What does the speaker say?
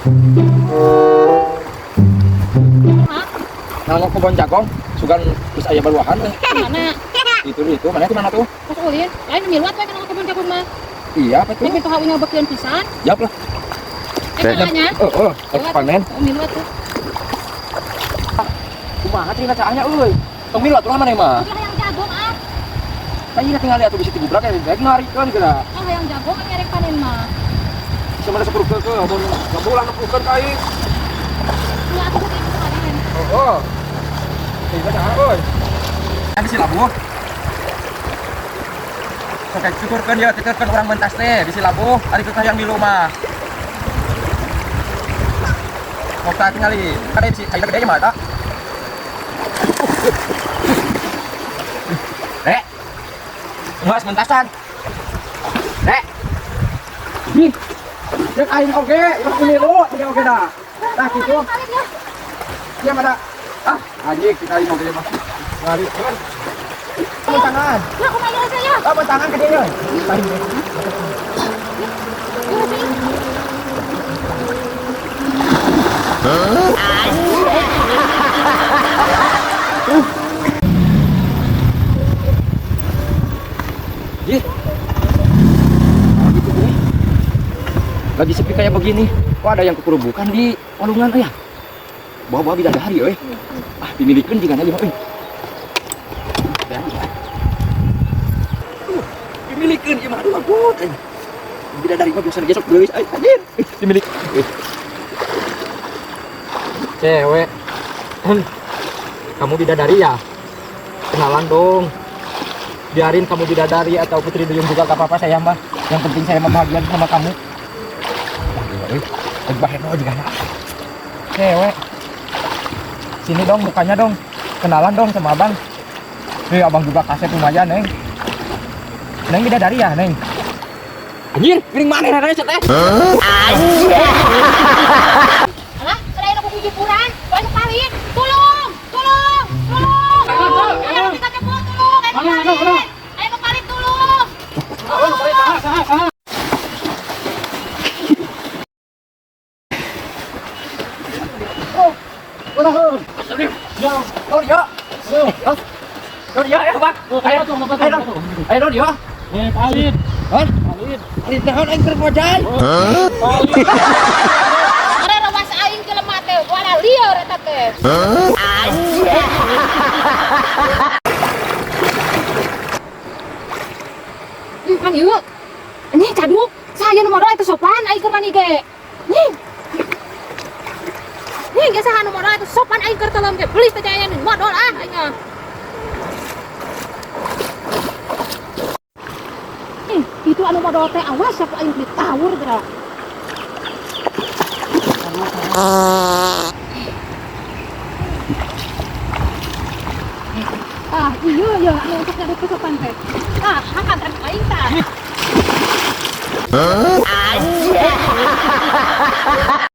Nang kebon jagung, sugan geus aya baruahan euy. Mana? Itu mana di mana tuh? Pas ulin, lain miluat we kana kebun jagung mah. Iya, apa tuh? Ini pintu haunya bekeun pisan. Jawab lah. Eh, caranya. Oh, oh, panen. Oh, miluat tuh. Kumaha cenah caahnya euy. Tong milu atuh lah maneh mah. Udah hayang jagung ah. Tadi tinggal lihat tuh bisa digubrak ya, baik ngarikeun geura. Ah hayang jagung ah nyerek panen mah. Sama sepuluh ke mun gabulah nepukeun ka aing. Nya atuh teh panen. Oh, oh. Tinggal caah euy. Kan si labuh. Sok tuturkeun ya, tuturkeun urang mentas teh di si labuh, ari ke hayang milu mah. Mau tak tingali, kan si aing gede mah eta. Rek. Mas mentasan. Rek. Ih. Rek aing oge, rek milu, tidak oge dah. Tah kitu. Iya pada. Ah, anjing kita aing oge mah. Lari, kan. Tangan. Ya kumaha ieu saya? Ah, tangan ke dia. Ih. Gitu gue. Lagi sepi kayak begini. Kok ada yang kekerubukan di walungan ya? Bawa-bawa bidadari euy. Ah, dimilikeun jigana ieu mah euy. Dimilikeun ieu mah aduh ampun. Bidadari mah biasa gesok geulis euy anjir. Dimilik. Cewek. Kamu bidadari ya? Kenalan dong. Biarin kamu bidadari atau putri duyung juga gak apa-apa saya mah. Yang penting saya mah bahagia sama kamu. Wah, gila, euy. Lagi baheno juga nah. Cewek. Sini dong mukanya dong. Kenalan dong sama abang. Abang juga kasep lumayan, Neng. Neng bidadari ya, Neng? Anjir, piring mana raranya teh? Alah, selain aku kujupuran, banyak paling. Tolong, tolong, tolong. Ayo kita cepet tolong, ayo kepalin. Ayo kepalin tolong. Oh, ya. Oh, ya, ya, Bang. Ayo, ayo, ayo, dia. Eh, palit. Hah? Palit. Palit naon aing keur ngojay? Palit. Are rawas aing jelema teh, wala lieur eta teh. Kan ieu. Ini caduk. Saya nu modal itu sopan aing keur mani ge. Nih. Nih geus saha nu modal itu sopan aing keur telem ge. Belis teh aya nu modal ah aing ah. Itu anu modal teh awas aku aing ditawur geura. Ah, iya ya, anu untuk nyari sopan teh. Ah, hakan teh aing tah.